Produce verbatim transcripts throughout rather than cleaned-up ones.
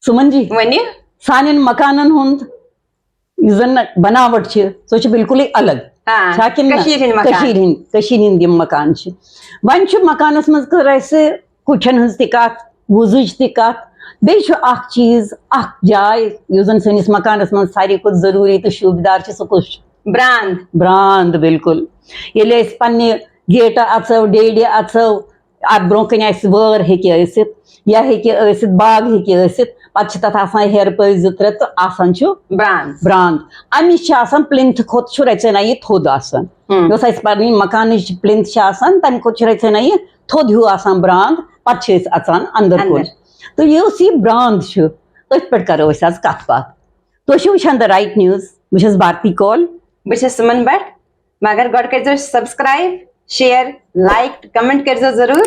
سُمن جی، ؤنِو۔ سانٮ۪ن مکانن ہُنٛد یُس زن بناوٹ چھِ، سۄ چھِ بالکُلٕے الگ۔ آ، چھا کِنہٕ نہ؟ کٔشیٖرِ ہِنٛدۍ مکان۔ کٔشیٖرِ ہِنٛدۍ، کٔشیٖرِ ہِنٛدۍ یِم مکان چھِ۔ وۄنۍ چھُ مکانس منٛز کٔر اَسہِ کُٹھٮ۪ن ہٕنٛز تہِ کتھ، وُزٕچ تہِ کتھ۔ بیٚیہِ چھُ اکھ چیٖز، اکھ جاے، یُس زن سٲنِس مکانس منٛز ساروی کھۄتہٕ ضروٗری تہٕ شوٗبدار چھِ، سُہ کُس چھُ؟ براند۔ براند، بالکل۔ ییٚلہِ أسۍ پننہِ گیٹہٕ اژو، ڈیڈِ اژو، اتھ برونٛہہ کنہِ آسہِ وٲر ہیٚکہِ ٲسِتھ، یا ہیٚکہِ ٲسِتھ، باغ ہیٚکہِ ٲسِتھ، پتہٕ چھِ تتھ آسان ہیرٕ پٔتۍ زٕ ترٛےٚ تہٕ آسان چھُ براند۔ براند۔ امِچ چھِ آسان پلنتھ کھۄتہٕ چھُ رژھِ ہنا یہِ تھوٚد آسان۔ ہُم۔ یۄس اسہِ پنٕنۍ مکانٕچ پلنتھ چھِ آسان، تمہِ کھۄتہٕ چھُ رژھِ ہنا یہِ تھوٚد ہیوٗ آسان براند، پتہٕ چھِ أسۍ اژان اندر کُن۔ اندر۔ تہٕ یُس یہِ براند چھُ، أتھۍ پٮ۪ٹھ کرو أسۍ آز کتھ باتھ۔ تُہۍ چھِو وٕچھان The Right News، بہٕ چھَس بھارتی کول۔ بہٕ چھَس سُمن بٹ، مگر گۄڈٕ کٔرۍزیو subscribe، share، like، comment کٔرۍزیو ضروٗر۔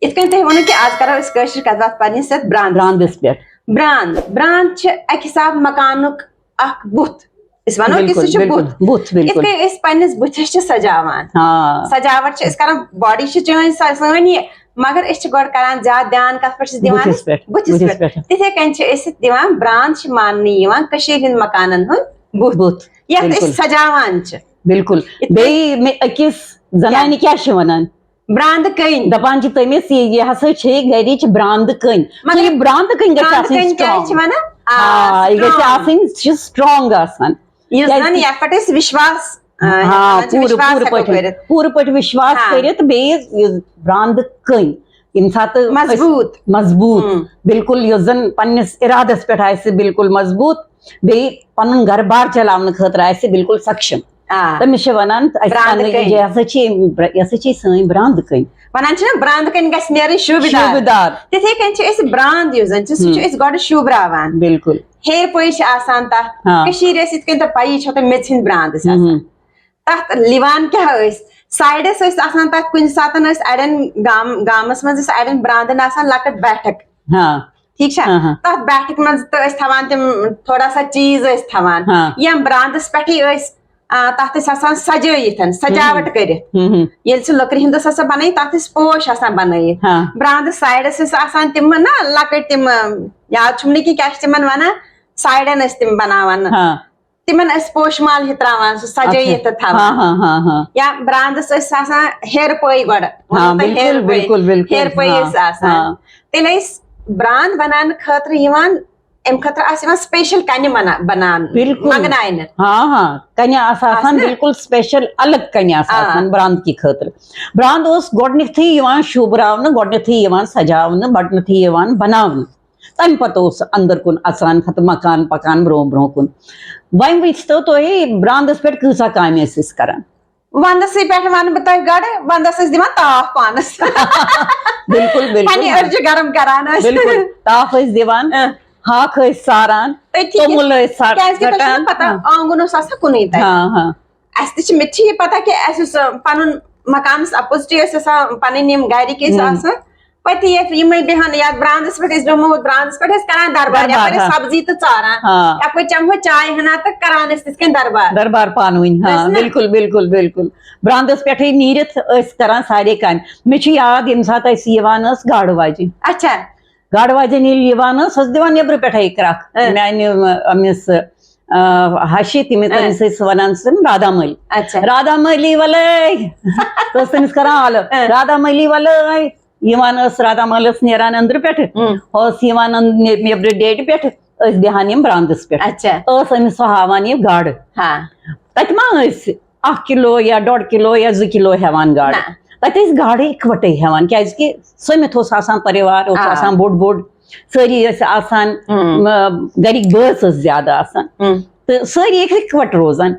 یِتھ کٔنۍ تۄہہِ ووٚنوُ کہِ آز کرو أسۍ کٲشِر کتھ باتھ پننِس یتھ براندس۔ براندس پٮ۪ٹھ۔ براند، براند چھِ اکہِ حساب مکانُک اکھ بُتھ۔ أسۍ ونو کہِ سُہ بالکل، چھُ بالکل، بُتھ۔ بُتھ، یِتھ بالکل۔ کٔنۍ أسۍ پننِس بُتھِس چھِ سجاوان۔ ہاں۔ سجاوٹ چھِ أسۍ کران، باڈی چھِ چٲنۍ سۄ سٲنۍ یہِ، مگر أسۍ چھِ گۄڈٕ کران زیادٕ دیان کتھ پٮ۪ٹھ چھِ أسۍ دِوان؟ بُتھِس پٮ۪ٹھ، بُتھِس بُتھِس پٮ۪ٹھ۔ پٮ۪ٹھ۔ تِتھے کٔنۍ چھِ أسۍ تہِ دِوان، براند چھِ ماننہٕ یِوان کٔشیٖرِ ہِنٛدۍ مکانن ہُنٛد بُتھ۔ بُتھ، یتھ بالکل۔ أسۍ سجاوان چھِ۔ بالکل۔ یِتھ پٲٹھۍ بیٚیہِ مےٚ أکِس زنانہِ کیٛاہ چھِ ونان؟ براندٕ کٔنۍ۔ دپان چھِ تٔمِس، یہِ، یہِ ہسا چھے گرِچ براندٕ کٔنۍ۔ مگر یہِ براندٕ کٔنۍ گژھِ براندٕ آسٕنۍ کٔنۍ کیٛاہ چھِ strong۔ ونان؟ آ، آ، یہِ گژھِ strong۔ آسٕنۍ، یہِ چھِ strong آسان۔ یُس کیٛازِ زن کہِ یتھ پٮ۪ٹھ أسۍ وشواس، آ، ہاں، ہٮ۪کان چھِ، پوٗرٕ، وشواس پوٗرٕ ہٮ۪کو پٲٹھۍ، کٔرِتھ۔ پوٗرٕ پٲٹھۍ وشواس ہاں۔ کٔرِتھ، بیٚیہِ یُس براندٕ کٔنۍ، ییٚمہِ ساتہٕ أسۍ مضبوٗط۔ مضبوٗط، ہُم۔ بالکل، یُس زن پننِس ارادس پٮ۪ٹھ آسہِ بالکل مضبوٗط، بیٚیہِ پنُن گرٕ بار چلاونہٕ خٲطرٕ آسہِ بالکل سکشم۔ آ۔ تٔمِس چھِ ونان، اسہِ براندٕ پنٕنۍ، کٔنۍ۔ یہِ ہسا چھِ، یہِ ہسا چھِ سٲنۍ براندٕ کٔنۍ۔ ونان چھِنہ، براندٕ کٔنۍ گژھِ نیرٕنۍ شوٗبِدار۔ شوٗبِدار۔ تِتھے کٔنۍ چھِ أسۍ براند یُس زن چھِ، سُہ چھُ ہُم۔ أسۍ گۄڈٕ شوٗبراوان۔ بالکل۔ ہیرِ پٔے چھِ آسان تتھ۔ ہاں۔ کٔشیٖرِ ٲسۍ یِتھ کٔنۍ تۄہہِ پَیی چھو، تۄہہِ میٚژِ ہٕنٛدۍ براند ٲسۍ آسان۔ ہُم۔ تتھ لِوان کیٛاہ ٲسۍ؟ سایڈس ٲسۍ آسان تتھ، کُنہِ ساتہٕ ٲسۍ اڑٮ۪ن گام-، گامس منٛز ٲسۍ اڑٮ۪ن براندن آسان لۄکٕٹ بیٹھک۔ ہاں۔ ٹھیٖک چھا؟ ہاں، ہاں۔ تتھ بیٹھک منٛز تہِ ٲسۍ تھاوان تِم تھوڑا سا چیٖز ٲسۍ تھاوان۔ ہاں۔ یا براندس پٮ۪ٹھٕے ٲسۍ، آ، تتھ ٲسۍ آسان سجٲیِتھ، سجاوٹ کٔرِتھ۔ ہُم، ہُم۔ ییٚلہِ سُہ لٔکرِ ہُنٛد اوس آسان بنٲیِتھ، تتھ ٲسۍ پوش آسان بنٲیِتھ۔ ہاں۔ براندس سایڈس ٲسۍ آسان تِم نا لۄکٕٹۍ تِم، یاد چھُم نہٕ کینٛہہ کیٛاہ چھِ تِمن ونان، سایڈن ٲسۍ تِم بناوان۔ ہاں۔ تِمن ٲسۍ پوشہٕ مال ہِتراوان، سُہ سجٲیِتھ تہٕ تھاوان۔ ہاں، ہاں، ہاں، ہاں۔ یا براندس ٲسۍ آسان ہیرٕ پٲے گۄڈٕ، ہاں، مطلب، بالکل، ہیرٕ پٲے، بالکل، بالکل۔ ہیرٕ پٲے ہاں، ٲسۍ آسان۔ ہاں۔ تیٚلہِ ٲسۍ براند بَناونہٕ خٲطرٕ یِوان، اَمہِ خٲطرٕ آسہٕ یِوان special کَنہِ مَنا-، بَناونہٕ، بالکل۔ منٛگناونہٕ۔ ہاں، ہاں، کَنہِ آسہٕ آسان، آسہٕ نا؟ بالکل special الگ کَنہِ آسہٕ آ۔ آسان براند کہِ خٲطرٕ۔ براند اوس گۄڈٕنیتھٕے یِوان شوٗبراونہٕ، گۄڈٕنیتھٕے یِوان سجاونہٕ، گۄڈٕنیتھٕے یِوان بَناونہٕ۔ تَمہِ پَتہٕ اوس سُہ اَندر کُن اَژان، پَتہٕ مکان پَکان برونٛہہ برونٛہہ کُن۔ وۄنۍ وٕچھتو تُہۍ، براندَس پٮ۪ٹھ کۭژاہ کامہِ ٲسۍ أسۍ کران؟ وَندَسٕے پٮ۪ٹھ وَنہٕ بہٕ تۄہہِ گۄڈٕ، وَندَس ٲسۍ دِوان تاپھ پانَس۔ بالکل، بالکل۔ پَنٕنہِ أڈجہِ گرم کران ٲسۍ۔ بالکل، تاپھ ٲسۍ دِوان، اۭں۔ ہاکھ ٲسۍ ساران، تٔتھی توٚمُل گژھِ-، ٲسۍ سا-، کیازِ کہِ تۄہہِ چھُو ژَٹان۔ نہ پَتہ، آنگُن اوس آسان کُنُے تَتہِ۔ ہاں، ہاں۔ اَسہِ تہِ چھِ، مےٚ تہِ چھِ یہِ پَتہ کہِ اَسہِ اوس، آ، پَنُن مکانَس opposite ٲسۍ آسان، پَنٕنۍ یِم گَرِکۍ ٲسۍ ہُم۔ آسان۔ پَتہٕ یَتھ یِمَے بیٚہوان یَتھ براندَس پٮ۪ٹھ ٲسۍ بیٚہمو، براندَس پٮ۪ٹھ ٲسۍ کران دربار، دربار، یَپٲرۍ ٲسۍ ہاں۔ سبزی تہٕ ژاران، ہاں۔ یَپٲرۍ چَمہو چاے ہنا تہٕ کران ٲسۍ تِتھ کٔنۍ دربار۔ دربار پانہٕ ؤنۍ، ہاں، ٲسۍ نا؟ بالکل، بالکل، بالکل۔ براندَس پٮ۪ٹھٕے نیٖرِتھ ٲسۍ کران سارے کامہِ۔ مےٚ چھُ یاد، ییٚمہِ ساتہٕ اَسہِ یِوان ٲس گاڈٕ واجہِ۔ اچھا۔ گاڈٕ واجٮ۪ن ییٚلہِ یِوان ٲس، سۄ ٲس دِوان نیٚبرٕ پٮ۪ٹھَے کرٛکھ۔ اۭں۔ میٛانہِ، اَ، أمِس، آ، ہشہِ، تٔمِس، اۭں۔ تٔمِس ٲسۍ وَنان سُہ رادھا مٲلۍ۔ اچھا۔ رادھا مٲلی وَلٲے۔ سۄ ٲس تٔمِس کران آلو۔ اۭں۔ رادھا مٲلی وَلٲے۔ یِوان ٲس رادھا مٲلۍ ٲس نیران أنٛدرٕ پٮ۪ٹھٕ۔ اۭں۔ ہۄ ٲس یِوان أنٛد-، نٮ۪-، نیٚبرٕ ڈیڈِ پٮ۪ٹھٕ۔ ٲسۍ بیٚہان یِم براندَس پٮ۪ٹھ۔ اچھا۔ ٲس أمِس سۄ ہاوان یہِ گاڈٕ۔ ہاں۔ تَتہِ ما ٲسۍ اَکھ کِلوٗ یا ڈۄڈ کِلوٗ یا زٕ کِلوٗ ہٮ۪وان گاڈٕ؟ نہ۔ تَتہِ ٲسۍ گاڈٕ اِکوَٹَے ہٮ۪وان، کیٛازِکہِ سٔمِتھ اوس آسان پٔرِوار، اوس آ۔ آسان بوٚڑ بوٚڑ، سٲری ٲسۍ آسان، اۭں۔ م-، گَرِکۍ بٲژ ٲسۍ زیادٕ آسان۔ اۭں۔ تہٕ سٲری ٲسۍ اِکوَٹہٕ روزان۔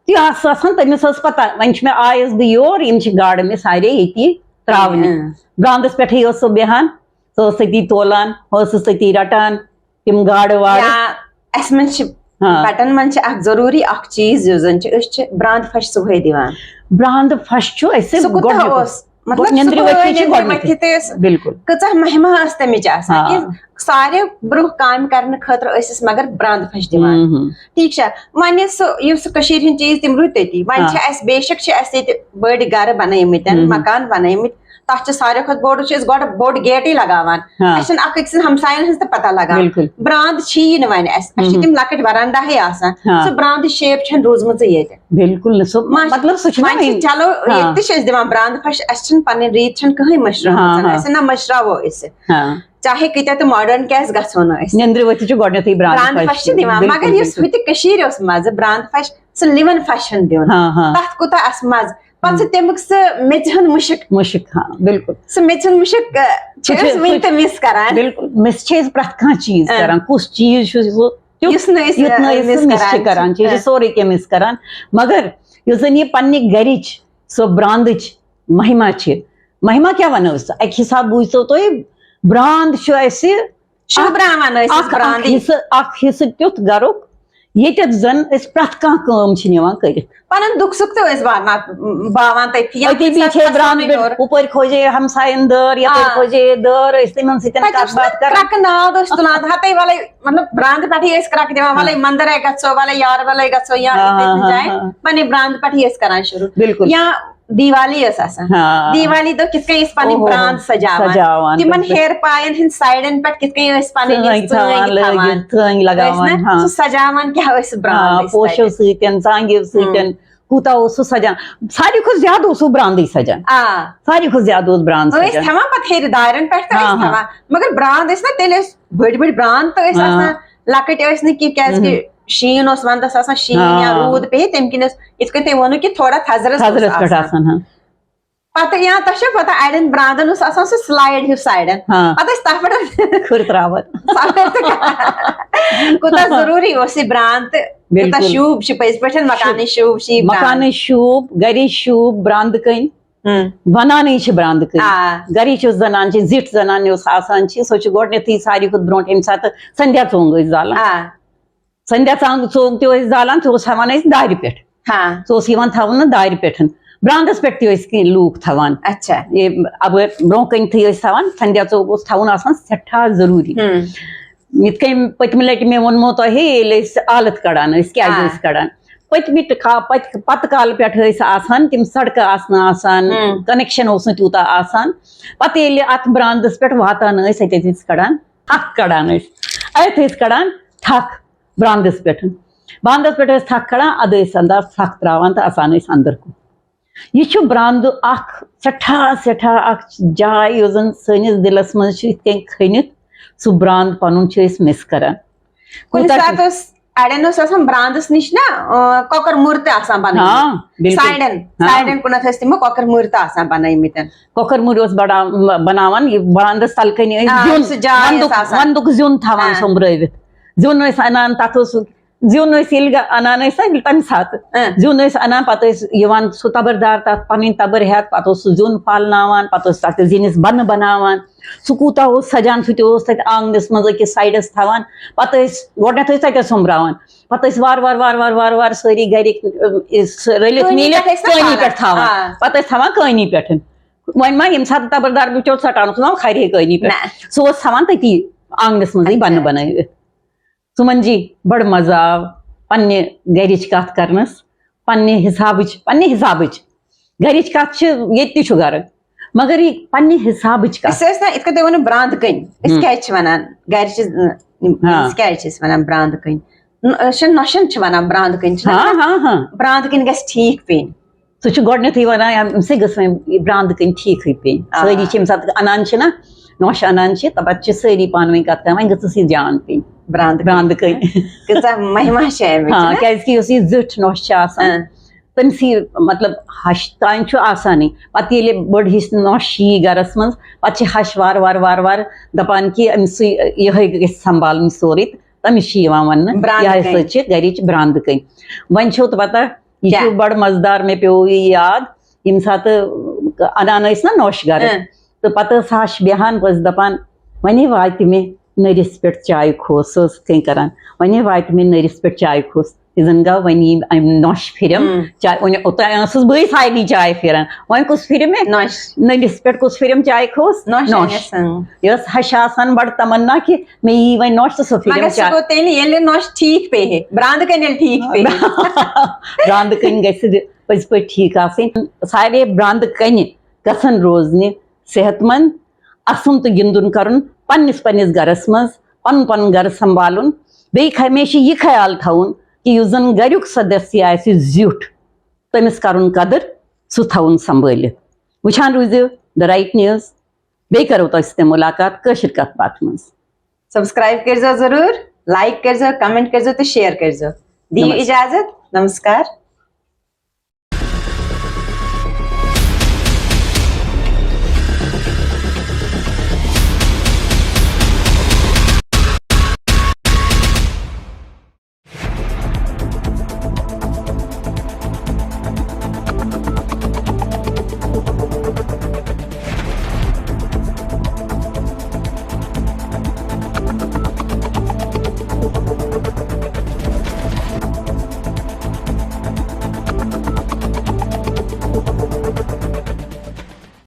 تہِ ٲس آسان، تٔمِس ٲس پَتہ، وۄنۍ چھِ مےٚ، آیَس بہٕ یور، یِم چھِ گاڈٕ مےٚ سارے ییٚتی ترٛاونہِ۔ اۭں۔ براندَس پٮ۪ٹھٕے ٲس سۄ بیٚہان، سۄ ٲس أتی تولان، ہۄ ٲسٕس أتی رَٹان۔ تِم گاڈٕ واڈٕ۔ یا اَسہِ منٛز چھِ، ہاں۔ بَٹَن منٛز چھِ اَکھ ضروٗری اَکھ چیٖز، یُس زَن چھِ، أسۍ چھِ براند پھَش صُبحٲے دِوان۔ براند پھَش چھُ اَسہِ سُہ کوٗتاہ گۄڈٕنیُک اوس؟ مطلب، گۄڈٕنیٚنٛدرِ صُبحٲے ؤتھِتھٕے چھِ نیٚنٛدرِ گۄڈٕنیُک۔ ؤتھِتھٕے ٲس، بالکل۔ کۭژاہ مہمہ ٲس تَمِچ آسان، ہاں۔ کہِ سارے برٛونٛہہ کامہِ کرنہٕ خٲطرٕ ٲسۍ أسۍ مگر براند پھَش دِوان۔ ہُم، ہُم۔ ٹھیٖک چھا؟ وۄنۍ یُس سُہ، یُس سُہ کٔشیٖرِ ہِنٛدۍ چیٖز، تِم روٗدۍ تٔتی۔ وۄنۍ ہاں۔ چھِ اَسہِ، بے شک چھِ اَسہِ ییٚتہِ بٔڑۍ گرٕ بَنٲومٕتۍ، ہُم، ہُم۔ مکان بَنٲومٕتۍ، تَتھ چھِ ساروی کھۄتہٕ بوٚڑ، چھِ أسۍ گۄڈٕ بوٚڑ گیٹٕے لگاوان۔ ہاں۔ اَسہِ چھِنہٕ اَکھ أکۍ سٕنٛدۍ ہمساین ہٕنٛز تہِ پتہ لگان۔ بِلکُل۔ برٛانٛد چھِیی نہٕ وۄنۍ اَسہِ، اَسہِ چھِ ہُم۔ تِم لۄکٕٹۍ ورنڈاہٕے آسان۔ ہاں۔ سُہ برٛانٛدٕچ شیپ چھَنہٕ روٗزمٕژٕے ییٚتہِ۔ بِلکُل نہٕ۔ سُہ مطلب، سُہ چھُنہ وۄنۍ چھِ وۄنۍ۔ چلو، ہاں۔ ییٚتہِ تہِ چھِ أسۍ دِوان برٛانٛد پھش، اَسہِ چھِنہٕ پنٕنۍ ریٖت چھَنہٕ کٕہٕنۍ مٔشراومٕژ۔ ہاں، ہاں۔ أسۍ نہ مٔشراوو أسۍ۔ ہاں۔ چاہے کۭتیٛاہ تہِ ماڈٲرن کیٛازِ گژھو نہٕ أسۍ۔ نیٚنٛدرِ ؤتھِتھ چھِ گۄڈٕنٮ۪تھٕے برٛانٛد برٛانٛد پھش پھش چھِ دِوان، دِوان۔ بِلکُل، مگر یُس بِلکُل۔ ہُتہِ کٔشیٖرِ اوس مَزٕ برٛانٛد پھش، سُہ لِمن پھش ہُنٛد دیُن۔ ہاں، ہاں۔ تَتھ کوٗتاہ آسہِ مَزٕ۔ پَتہٕ سُہ تَمیُک سُہ میٚژِ ہُنٛد مُشُک۔ مُشُک، ہاں، بِلکُل۔ سُہ میٚژِ ہُنٛد مُشُک، آ، چھِ سُہ چھِ، أسۍ وُنہِ سُہ تہِ چھِ، مِس کران۔ بِلکُل، مِس چھِ أسۍ پرٛٮ۪تھ کانٛہہ چیٖز آ۔ کران۔ کُس چیٖز چھُ سُہ، یُتھ یُس نہٕ أسۍ، یُتھ نہٕ آ، أسۍ مِس سُہ مِس چھِ کران چھِ۔ کران چھِ، یہِ چھِ آ۔ سورُے کینٛہہ مِس کران۔ مگر یُس زَن یہِ پنٛنہِ گَرِچ سۄ برٛانٛدٕچ مہما چھِ، مہما کیٛاہ وَنو أسۍ؟ اَکہِ حساب بوٗزتو تُہۍ، برٛانٛد چھُ اَسہِ شوٗبراوان ٲسۍ أسۍ اکھ، اکھ برٛانٛدٕے۔ حصہٕ، اکھ حصہٕ تیُتھ گرُک، ییٚتٮ۪تھ زن أسۍ پرٛٮ۪تھ کانٛہہ کٲم چھِ نِوان کٔرِتھ۔ پنُن دُکھ سُکھ تہِ ٲسۍ باوان، باوان تٔتھی۔ یا أتی کُنہِ بِہِتھ ساتہٕ ہے برٛانٛد کھسان پٮ۪ٹھ، یور۔ ہُپٲرۍ کھوجے ہمساین دٲر، یپٲرۍ آ۔ کھوجے دٲر، أسۍ تِمن سۭتۍ پتہٕ کتھ اوس باتھ کران۔ کرٛکہٕ ناد اوس تُلان، ہتے ولے، مطلب، برٛانٛدٕ پٮ۪ٹھٕے ٲسۍ کرٛکھ دِوان، ہاں۔ ولے مندرے گژھو، ولے یار ولے گژھو، یا ہاں، یِتھے ہاں، کُنہِ ہاں، جایہِ۔ ہاں۔ پننہِ برٛانٛدٕ پٮ۪ٹھٕے ٲسۍ کران شروٗع۔ بِلکُل۔ یا دیوالی ٲس آسان۔ ہاں۔ دیوالی دۄہ کِتھ کٔنۍ ٲسۍ پنٕنۍ اوہو، برٛانٛد سجاوان۔ سجاوان، تِمن بِلکُل۔ ہیر پاین ہٕنٛدۍ سایڈن پٮ۪ٹھ کِتھ کٔنۍ ٲسۍ پنٕنۍ ژٲنٛگۍ أسۍ ژٲنٛگۍ تھاوان۔ لٲگِتھ، ژٲنٛگۍ ٲسۍ لگاوان، نہ؟ ہاں۔ سُہ سجاوان کیٛاہ ٲسۍ برٛانٛد ہاں، أسۍ پوشو تَتہِ؟ سۭتۍ، ژانٛگیو سۭتۍ۔ ہُم۔ کوٗتاہ اوس سُہ سجان؟ ساروی کھۄتہٕ زیادٕ اوس سُہ برٛانٛدٕے سجان۔ آ۔ ساروی کھۄتہٕ زیادٕ اوس برٛانٛد ٲسۍ سجان۔ تھاوان پتہٕ ہیٚرِ دارٮ۪ن پٮ۪ٹھ تہِ ٲسۍ ہاں، ہاں۔ تھاوان۔ مگر برٛانٛد ٲسۍ نہ تیٚلہِ ٲسۍ بٔڑۍ بٔڑۍ برٛانٛد تہٕ ٲسۍ ہاں۔ آسان۔ لۄکٕٹۍ ٲسۍ نہٕ کینٛہہ، کیٛازِ کہِ ہُم۔ شیٖن اوس ونٛدس آسان، شیٖن یا ہاں۔ روٗد پیٚیہِ، تَمہِ کِنۍ ٲس یِتھ کٔنۍ تۄہہِ ووٚنوُ کہِ تھوڑا تھزرس اوس تھزرس پٮ۪ٹھ آسان۔ آسان، ہاں۔ پتہٕ یا تۄہہِ چھا پتہ، اڑٮ۪ن برٛانٛدن اوس آسان سُہ slide ہیوٗ سایڈن۔ ہاں۔ پتہٕ ٲسۍ تتھ پٮ۪ٹھ کھُر تراوان۔ سفید تہٕ کوٗتاہ ضروٗری اوس یہِ برٛانٛد تہٕ کوٗتاہ بِلکُل۔ شوٗب چھِ پٔزۍ پٲٹھۍ مکانٕچ شوٗب چھِ یہِ برٛانٛد۔ مکانٕچ شوٗب، گرِچ شوٗب، برٛانٛدٕ کٔنۍ۔ ہُم۔ بناونٕے چھِ برٛانٛدٕ کٔنۍ۔ آ۔ گرِچ یۄس زنان چھِ، زِٹھ زنان یۄس آسان چھِ، سۄ چھِ گۄڈٕنیتھٕے ساروی کھۄتہٕ برونٛٹھ ییٚمہِ ساتہٕ سنٛدھیا ژونٛگ ٲسۍ زالان۔ آ۔ سنٛدھیا ژونٛگ، ژونٛگ تہِ ٲسۍ زالان، سُہ اوس ہٮ۪وان أسۍ دارِ پٮ۪ٹھ۔ ہاں۔ سُہ اوس یِوان تھاونہٕ دارِ پٮ۪ٹھ۔ برٛانٛدَس پٮ۪ٹھ تہِ ٲسۍ کینٛہہ لوٗکھ تھاوان۔ اچھا۔ یہِ اَپٲرۍ برونٛہہ کَنہِ تھٕے ٲسۍ تھاوان، سنٛدھیا ژونٛگ اوس تھاوُن آسان سٮ۪ٹھاہ ضروٗری۔ ہُم۔ یِتھ کٔنۍ پٔتمہِ لَٹہِ مےٚ ووٚنمو تۄہہِ، ییٚلہِ أسۍ آلت کَڑان ٲسۍ، کیٛازِ آ۔ ٲسۍ کَڑان؟ پٔتمہِ ٹہِ-، کا-، پَتہٕ، پَتہٕ کالہٕ پٮ۪ٹھ ٲسۍ آسان تِم سڑکہٕ آسنہٕ آسان، ہُم۔ connection اوس نہٕ تیوٗتاہ آسان۔ پَتہٕ ییٚلہِ اَتھ برٛانٛدَس پٮ۪ٹھ واتان ٲسۍ، اَتہِ ٲسۍ أسۍ کَڑان، تھَکھ کَڑان ٲسۍ۔ اَتہِ ٲسۍ کَڑان تھَکھ۔ برٛانٛدَس پٮ۪ٹھ۔ برٛانٛدَس پٮ۪ٹھ ٲسۍ تھَکھ کَڑان، اَدٕ ٲسۍ اَنداز تھَکھ ترٛاوان تہٕ اَژان ٲسۍ اَندَر کُن۔ یہِ چھُ برٛانٛدٕ اَکھ سٮ۪ٹھاہ، سٮ۪ٹھاہ اَکھ جاے، یۄس زَن سٲنِس دِلَس منٛز چھِ یِتھ کٔنۍ کھٔنِتھ، سُہ برٛانٛد پَنُن چھِ أسۍ miss کَران۔ کُنہِ کوٗتاہ ساتہٕ چھُ اوس، اَڑٮ۪ن اوس آسان برٛانٛدَس نِش نا، آ، کۄکَر مُر تہِ آسان بَنٲومٕتۍ۔ ہاں، بِلکُل۔ سایڈَن، ہاں۔ سایڈَن کُنَتھ ٲسۍ تِمو کۄکَر مُر تہِ آسان بَنٲومٕتۍ۔ کۄکَر مُر اوس بَڑا-، بَناوان، یہِ برٛانٛدَس تَلہٕ کَنہِ ٲسۍ آ، زیُن، سُہ جاے ٲس وَندُک، آسان۔ وَندُک زیُن تھاوان ہاں۔ سوٚمبرٲوِتھ۔ زیُن ٲسۍ اَنان، تَتھ اوس زیُن ٲسۍ ییٚلہِ گا-، اَنان ٲسۍ نا تَمہِ ساتہٕ۔ اۭں۔ زیُن ٲسۍ اَنان، پَتہٕ ٲسۍ یِوان سُہ تَبٕر دار، تَتھ پَنٕنۍ تَبٕر ہٮ۪تھ، پَتہٕ اوس سُہ زیُن پھالناوان، پَتہٕ اوس تَتھ زِنِس بَنہٕ بَناوان۔ سُہ کوٗتاہ اوس سَجان، سُہ تہِ اوس تَتہِ آنٛگنَس منٛز أکِس سایڈَس تھاوان۔ پَتہٕ ٲسۍ گۄڈٕنٮ۪تھ ٲسۍ تَتٮ۪تھ سوٚمبراوان، پَتہٕ ٲسۍ وارٕ وارٕ، وارٕ وارٕ، وارٕ وارٕ سٲری گَرِکۍ، اۭں، رٔلِتھ کٲنی میٖلِتھ پٮ۪ٹھ ٲسۍ نہ کٲنی کھالان۔ پٮ۪ٹھ تھاوان۔ آ۔ پَتہٕ ٲسۍ تھاوان کٲنی پٮ۪ٹھ۔ وۄنۍ ما ییٚمہِ ساتہٕ تَبٕر دار بِچور ژَٹان اوس، سُہ ما کھارِ ہے کٲنی پٮ۪ٹھ۔ نہ۔ سُہ اوس تھاوان تٔتی آنٛگنَس منٛزٕے اچھا۔ بَنہٕ بَنٲوِتھ۔ سُمن جی، بڑٕ مزٕ آو پننہِ گرِچ کتھ کرنس، پننہِ حسابٕچ، پننہِ حسابٕچ۔ گرِچ کتھ چھِ، ییٚتہِ تہِ چھُ گرٕ، مگر یہِ پننہِ حسابٕچ کتھ۔ أسۍ ٲسۍ نہ، یِتھ کٔنۍ تُہۍ ؤنِو برٛانٛدٕ کٔنۍ، أسۍ ہُم۔ کیٛازِ چھِ ونان گرِ چھِ، ہاں۔ أسۍ کیٛازِ چھِ أسۍ ونان برٛانٛدٕ کٔنۍ؟ نہ، أسۍ چھِ نۄشن چھِ ونان برٛانٛدٕ کٔنۍ، چھِ نہ ہاں، ونان؟ ہاں، ہاں۔ برٛانٛدٕ کٔنۍ گژھِ ٹھیٖک پیٚنۍ۔ سُہ چھُ گۄڈٕنیتھٕے ونان، أمۍ سٕے گٔژھ وۄنۍ یہِ برٛانٛدٕ کٔنۍ ٹھیٖکھٕے پیٚنۍ۔ آ۔ سٲری چھِ ییٚمہِ ساتہٕ اَنان چھِ نا، نۄش اَنان چھِ، تہٕ پَتہٕ چھِ سٲری پانہٕ ؤنۍ کَتھ کران، وۄنۍ گٔژھٕس یہِ جان پیٚنۍ۔ برٛانٛدٕ کٔنۍ۔ برٛانٛدٕ کٔنۍ۔ کۭژاہ مہما چھِ اَمِچ، ہاں، نا؟ کیٛازِ کہِ یۄس یہِ زِٹھ نۄش چھِ آسان، اۭں۔ تٔمۍ سٕے، مطلب، ہَش تام چھُ آسانٕے۔ پَتہٕ ییٚلہِ بٔڑ ہِش نۄش یی گَرَس منٛز، پَتہٕ چھِ ہَش وارٕ وارٕ، وارٕ وارٕ دَپان کہِ أمۍ سٕے، یِہوٚے گژھِ سنٛبھالُن سورُے، تہٕ تٔمِس چھِ یِوان وَننہٕ، برٛانٛدٕ یِہوٚے کٔنۍ۔ سا چھِ گَرِچ برٛانٛدٕ کٔنۍ۔ وۄنۍ چھُو تہٕ پَتہ، یہِ کیٛاہ؟ چھُ بڑٕ مزٕدار، مےٚ پیوٚو یہِ یاد، ییٚمہِ ساتہٕ اَنان ٲسۍ نا نۄش گرٕ، اۭں۔ تہٕ پَتہٕ ٲس ہَش بیٚہان، بہٕ ٲسٕس دَپان، وَنے واتہِ مےٚ نٔرِس پٮ۪ٹھ چایہِ کھوس، سۄ ٲس یِتھ کٔنۍ کران، وَنے واتہِ مےٚ نٔرِس پٮ۪ٹھ چایہِ کھوس، یہِ زَن گوٚو وۄنۍ یِم اَمہِ نۄش پھِرِم اۭں۔ چاے، وۄنۍ اوٚتام ٲسٕس بٕے سارنٕے چاے پھِران، وۄنۍ کُس پھِرِ مےٚ؟ نۄش۔ نٔرِس پٮ۪ٹھ کُس پھِرِم چایہِ کھوس؟ نۄش نۄش۔ أنِس، اۭں۔ یہِ ٲس ہَشہِ آسان بَڑٕ تَمنا کہِ مےٚ یی وۄنۍ نۄش تہٕ سۄ پھِرِم مگر سُہ چاے۔ گوٚو تیٚلہِ ییٚلہِ نۄش ٹھیٖک پیٚیہِ، برٛانٛدٕ کَنہِ ییٚلہِ ٹھیٖک پیٚیہِ۔ برٛانٛدٕ کَنہِ گژھِ پٔزۍ پٲٹھۍ ٹھیٖک آسٕنۍ۔ سارے برٛانٛدٕ کَنہِ گژھن روزنہِ صحت مند، اسُن تہٕ گِنٛدُن کرُن پننِس پننِس گرس منٛز، پنُن پنُن گرٕ سنبھالُن، بیٚیہِ ہمیشہِ یہِ خیال تھاوُن کہِ یُس زن گریُک سدسیہ آسہِ زیُٹھ، تٔمِس کرُن قدٕر، سُہ تھاوُن سنبھٲلِتھ۔ وٕچھان روٗزِو The Right News، بیٚیہِ کرو تۄہہِ سۭتۍ مُلاقات کٲشِر کتھ باتھ منٛز۔ سبسکرائب کٔرزیو ضروٗر، لائک کٔرزیو، کمنٹ کٔرزیو تہٕ شیئر کٔرزیو۔ دِیِو نمسکار۔ اجازت، نمسکار۔